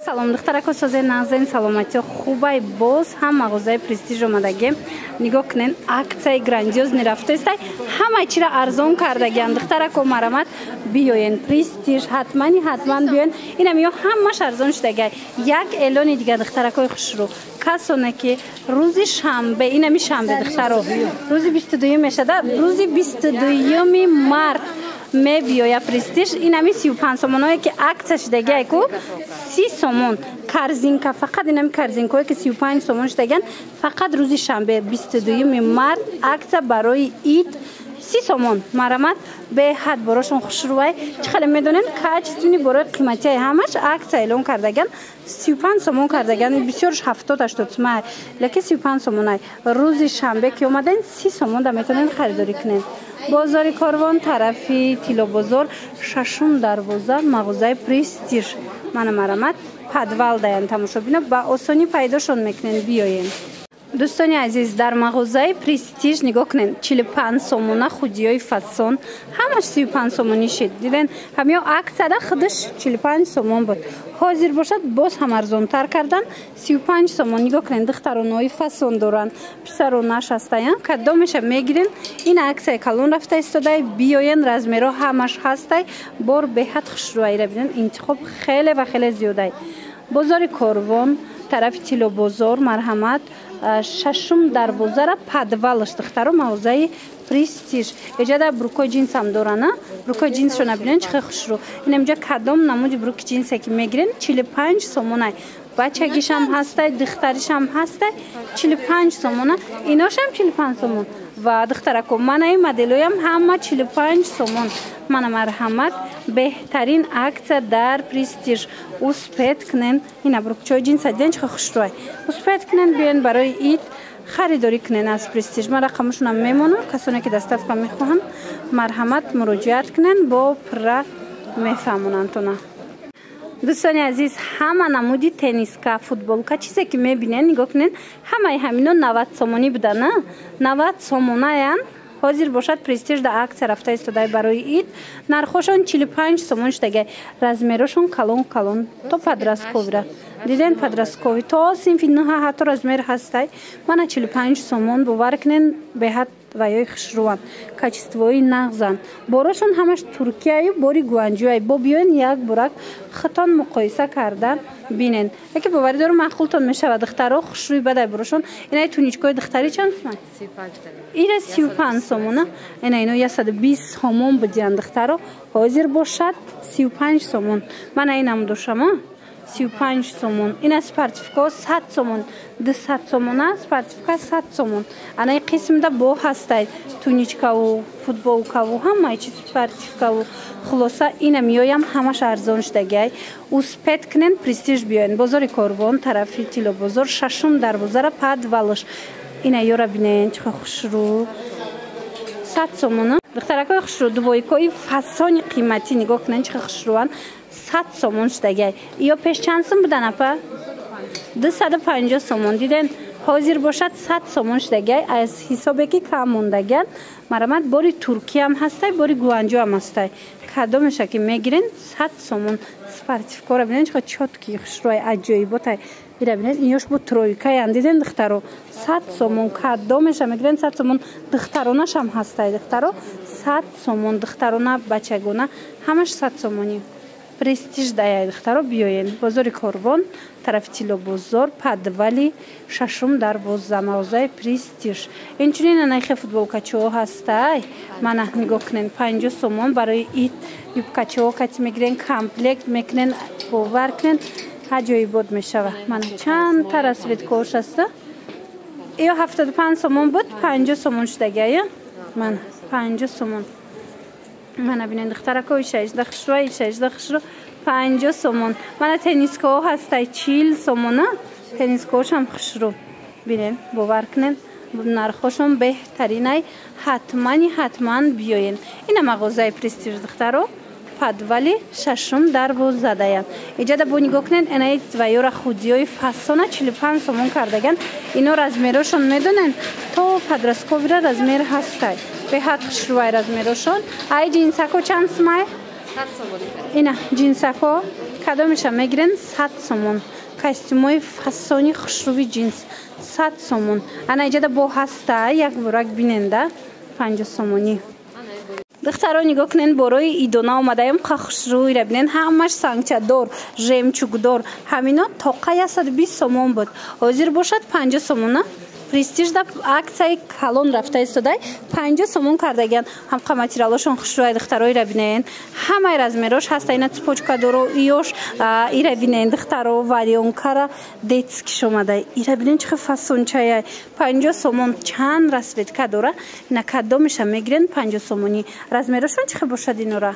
Салом, духтарако, созе, нағзен, саломатиё, хубай? Боз ҳам мағозаи Престиж омадагем. Нигоҳ кунен, аксияи грандиозный рафтаистай, ҳамаи чира арзон кардагиам. Духтарако, марамат, биёен Престиж, ҳатмани ҳатман биёен. Инам ё ҳамаш арзон шудагай. Як эълони дига, духтаракои хушрӯ, касоне ки рӯзи шанбе, инами шанбе, духтаро, рӯзи 22-юм мешада, рӯзи 22-юми март мебиёя Престиж. Инами 35 сомоное ки аксия шудагиай ку, 30 сомон корзинка фақат. Инами корзинкое ки 35 сомон шудагиан, фақат рӯзи шанбе, 22-юми март, аксия барои ид, 30 сомон. Марамат, беҳад борошон хушрӯвай. Чӣ хеле медонем, качественный, борои қиматиай, ҳамаш аксия эълон кардагиан, 35 сомон кардагиан. Бисёрш 70-80 сумай, лекин 35 сомонай. Рӯзи шанбе ки омаден, 30 сомон да метавонед харидорӣ кунед. Бозори Корвон, тарафи Тиллобозор, шашум дарвоза, мағозаи Престиж. Мана, марамат, подвал даян. Тамошобино, ба осонӣ пайдошон мекунен, биёен. Дӯстони азиз, дар мағозаи Престиж нигоҳ кунед, 45 сомона худиёи фасон, ҳамаш 35 сомонӣ шид. Диден, ҳамё аксияда худаш 45 сомон буд, ҳозир бошад, боз ҳам арзонтар кардан, 35 сомон. Нигоҳ кунед, духтаронаҳои фасон доранд, писаронаш ҳастаян, кадомеша мегирен. Ин аксияи калон рафта истодай, биёен. Размерҳо ҳамаш ҳастай, бор беҳад хушрӯайра бинен, интихоб хеле ва хеле зиёдай. Бозори Корвон, тарафи Тиллобозор, марҳамат, шашум дарвозара, подвалаш, духтаро, мағозаи Престиж. Эҷада брюкои ҷинсам дорана. Брюкои ҷинсшона бинен, чӣ хел хушрӯ. Инамҷа кадом намуди брюки ҷинсе ки мегирен, 45 сомонай. Бачагишам ҳастай, духтаришам ҳастай, 45 сомона. Иношам 45 сомон. Ва духтарако, манаи моделоям ҳама 45 сомон. Мана, марҳамат, беҳтарин аксия дар Престиж. Успеть кунен. Ина брюкчои ҷинса диден, чӣ хел хушрӯай. Успеть кунен, биёен, барои ид харидорӣ кунен аз Престиж. Ман рақамошонам мемонам, касоне ки доставка мехоҳанд, марҳамат, муроҷиат кунен, бо пурра мефаҳмонандтона. Дӯстони азиз, ҳама намуди тенниска, футболка, чизе ки мебинен, нигоҳ кунен, ҳамаи ҳамино 90 сомонӣ будана, 90 сомонаян. Ҳозир бошад, Престиж да аксия рафта истодай барои ид, нархошон 45 сомон шудагай. Размерошон калон калон, то подростковира диден, подростковый то синфи нӯҳа ҳатто размер ҳастай. Мана, 45 сомон. Бовар кунен, беҳад ваёи хушрӯванд, качествои нағзанд. Борошон ҳамаш Туркияю бори Гуанҷуай. Бо биёен, як бурак хитон муқоиса карда бинен, яке боварӣ дорам, маъқултон мешавад. Духтаро, хушрӯи бадай борошон. Инаи туничкои духтари чанд сумай? Ира 35 сомона. Ина ино 120 сомон будиян, духтаро, ҳозир бошад, 35 сомон. Мана инам дошама, 35 сомон. Ина спортивко 100 сомон, 200 сомона спортивка, 100 сомон. Анаи қисмда бо ҳастай туничкаву футболкаву ҳамаи чиз, спортивкаву. Хулоса, ина миёям, ҳамаш арзон шудагиай. Успеть кунен, Престиж биёен. Бозори Корвон, тарафи Тиллобозор, шашум дарвозара, подвалш. Ина ёра бинен, чӣ хушрӯ, 100 сомона. Духтаракои хушрӯ, двойкои фасони қиматӣ нигоҳ кунен, чӣ хушрӯан, 100 сомон шудагиай. Ё пеш чанд сум будан, апа? 250 сомон. Диден, ҳозир бошад, 100 сомон шудагиай, аз ҳисобе ки кам мондагиан. Марамат, бори Туркиям ҳастай, бори Гуанҷоам ҳастай, кадомеша ки мегирен, 100 сомон. Спортивкора бинен, чӣ чёткий, хушрӯай, аҷоиботай. Ира бинен, инош бо тройкаян. Диден, духтаро, 100 сомон. Кадомеша мегирен, 100 сомон. Духтаронашам ҳастай, духтаро, 100 сомон. Духтарона, бачагона, ҳамаш 100 сомонӣ. Престиж даяй, духтаро, биёен. Бозори Корвон, тарафи Тиллобозор, подвали шашум дарвоза, мағозаи Престиж. Инчунин анайхе футболкачиҳо ҳастай. Мана, нигоҳ кунен, 50 сомон. Барои ид юбкачиҳо кати мегирен, комплект мекунен, бовар кунен, аҷоибот мешава. Мана, чандта расцветкош аста. Ё 75 сомон буд, 50 сомон шудагиая. Мана, 50 сомон. Мана бинен, духтаракои шажда хушрӯ, шажда хушрӯ, 50 сомон. Мана, теннискаҳо ҳастай, 40 сомона. Теннискаҳошам хушрӯ, бинен. Бовар кунен, нархошон беҳтаринай. Ҳатмани ҳатман биёен. Ина мағозаи Престиж, духтаро, подвали шашум дарвозадаян. Иҷада бо нигоҳ кунед, энаи ваёра, худиёи фасона 45 сомон кардаган. Ино размерошон медонен, то подростковира размер ҳастай, беҳад хушрӯвай размерошон. Ай ҷинсако чанд сумай? Ина ҷинсако Кадомеша мегирен 100 сомон. Костюмои фасони хушрӯи ҷинс 100 сомон. Ана иҷада бо ҳаста як бурак биненда 50 сомонӣ. Духтаро нигоҳ кунен, борои идона омадаем, қа хушрӯйра бинен, ҳамаш сангчадор, жемчугдор. Ҳамино тоқа 120 сомон буд, ҳозир бошад 50 сомона. Престижда аксияи калон рафта истодай, 50 сомон кардагиян. Ҳамқа материалошон хушрӯй, духтароира бинен, ҳамаи размерош ҳаста. Ина цепочкадоро иёш ира бинен, духтаро, варёнкара детскиш омада. Ира бинен, чӣ фасончая, 50 сомон. Чанд расцветка дора. Ина кадомеша мегирен 50 сомонӣ. Размерошон чӣ бошад инора?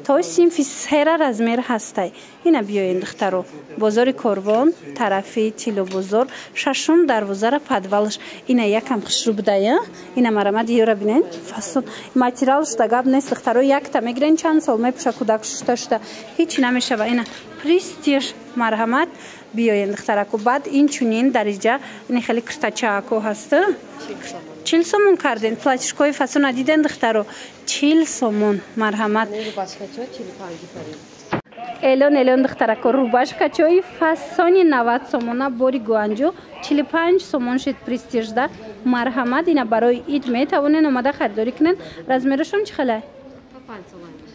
То синфи сера размер ҳастай. Ина биёен, духтаро, бозори Корвон, тарафи Тилобозор, шашум дарвозара, подвалш. Ина якам хушрӯ будая. Ина марамад ёра бинен, фасон материал шуда, гап нест, духтаро. Якта мегирен, чанд сол мепӯша кӯдак, шушта шуда ҳеч намешава. Ина Престиж, марҳамат, биёен, духтараку. Баъд инчунин дар иҷа ини хеле киртачаако ҳаст, 40 сомон карден. Платьишкои фасона диден, духтаро, 40 сомон, марҳамат. Элон, элон, духтарако, рубашкачои фасони 90 сомона, бори Гуанҷо 45 сомон шид Престижда. Марҳамат, ина барои ид метавонен омада харидорӣ кунен. Размерашон чӣ хеле?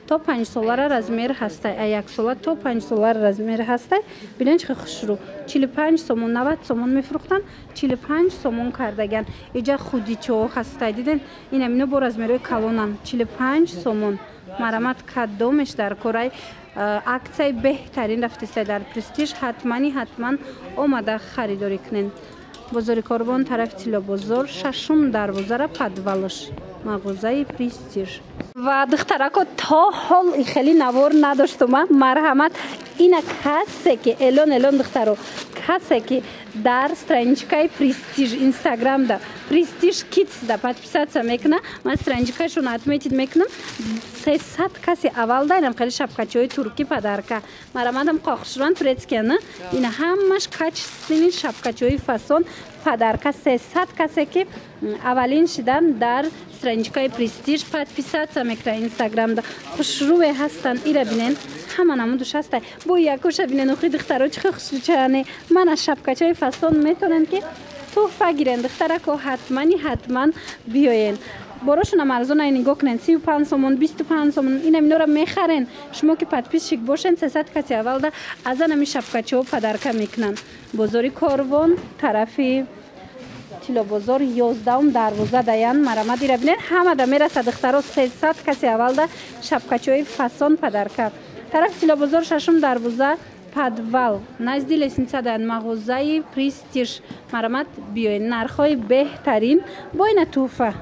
То 5 солара размер ҳастай, а 1 сола то 5 солара размер ҳастай. Бинен, чӣ хушрӯ, 45 сомон. 90 сомон мефурӯхтан, 45 сомон кардаган. Иҷа худичо ҳастай, диден? Ина мино бо размерҳои калонан, 45 сомон. Марамат, кадомеш дар корай, аксияи беҳтарин рафтистай дар Престиж, ҳатмани ҳатман омада харидорӣ кунен. Бозори Корвон, тарафи Тиллобозор, шашум дарвозара, подвалш, мағозаи Престиж. Ва духтарако, то ҳол хеле навор надоштума. Марҳамат, ина касе ки, элон, элон, духтаро, касе ки дар страничкаи Престиж Инстаграмда, Престиж Кидсда подписаться мекуна, ман страничкашон отметить мекунам, 300 каси аввал дайнам хеле шапкачои туркӣ подарка. Марамадам қохшуран турецкияна. Ина ҳамаш качественный шапкачои фасон подарка. 300 касе ки аввалин шидан дар страничкаи Престиж подписаться мекунад Инстаграмда. Хушрӯе ҳастанд, ира бинен, ҳама намудуш ҳастай. Бо якуша бинен, охи, духтаро, чӣ хушрӯчаане. Мана шапкачои фасон метавонанд ки туҳфа гирен, духтарако, ҳатмани ҳатман биёен. Борошонам арзона, нигоҳ кунен, 35 сомон, 25 сомон. Инам инора мехарен шумо ки подписчик бошен, 300 каси аввалда аз анами шапкачаҳо подарка мекунанд. Бозори Корвон, тарафи Тиллобозор, 11-ум дарвоза даян. Марамад, ира бинен, ҳамада мераса, духтаро, 300 каси аввалда шапкачаҳои фасон подарка. Тарафи Тиллобозор, шашум дарвоза, подвал, назди лестница даян мағозаи Престиж. Марамад, биёен, нархҳои беҳтарин бо ина туҳфа.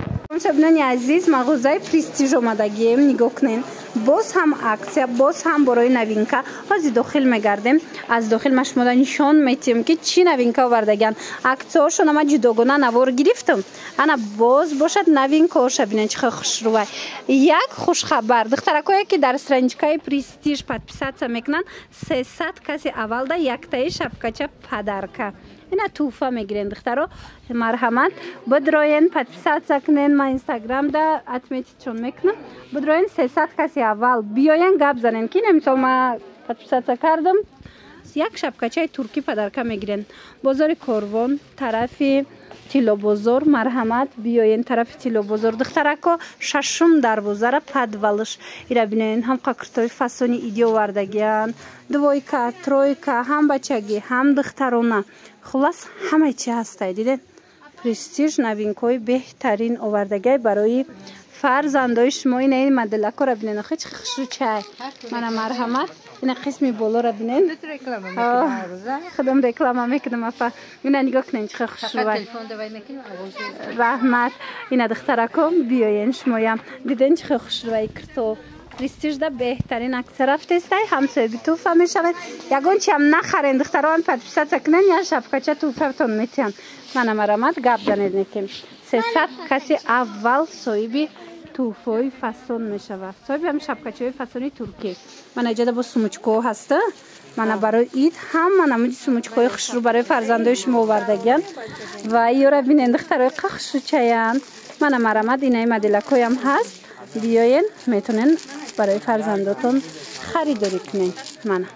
Шабинони азиз, мағозаи Престиж омадагием, нигоҳ кунен, боз ҳам аксия, боз ҳам борои новинка. Ҳозир дохил мегардем, аз дохил ма шумода нишон метиҳем ки чӣ новинка овардагиан. Аксияҳошон ама ҷудогона навор гирифтам. Ана боз бошад новинкаоша бинен, чӣ хел хушрӯвай. Як хушхабар: духтаракое ки дар страничкаи Престиж подписаться мекунанд, 300 каси аввалда яктаи шапкача подарка, ина туҳфа мегирен. Духтаро, марҳамат, бидроен, подписаться кунен. Ман Инстаграмда отметитьшон мекунам. Бидроен, 300 каси аввал биёен, гап занен ки ина мисол ма подписаться кардам, як шапкачаи туркӣ подарка мегирен. Бозори Корвон, тарафи Тиллобозор, марҳамат, биёен, тарафи Тиллобозор, духтарако, шашум дарвозара, подвалш. Ира бинен, ҳам қакртои фасони иди овардагиян, двойка, тройка, ҳам бачагӣ, ҳам духтарона, хуллас, ҳамаи чи ҳастай. Диден, Престиж новинкҳои беҳтарин овардагиай барои фарзандои шумо. Ина ин моделакора бинен, охи, чӣ хушрӯчай. Мана, марҳамат, ина қисми болоро бинен. Худам реклама мекунам, апа. Ина нигоҳ кунен, чӣ хушрӯвай. Раҳмат. Ина, духтарако, биёен шумоям. Диден, чӣ хушрӯвай кирто? Престижда беҳтарин аксия рафтестай, ҳамсояби туҳфа мешавед. Ягон чиам нахарен, духтароан, подписаться кунен, я шапкача туҳфатон метиҳам. Мана, марамат, гап занед некем. 300 каси аввал соҳиби туҳфаҳои фасон мешавад, соҳиби ҳами шапкачаҳои фасони туркӣ. Мана иҷода бо сумочкаҳо ҳаста. Мана, барои ид ҳама намуди сумочкаҳои хушрӯ барои фарзандои шумо овардагиян. Ва ёра бинен, духтарои, қа хушрӯчаянд. Мана, марамат, инаи моделакҳоям ҳаст. Биёен, метонен барои фарзандотон харидорӣ кунен. Мана.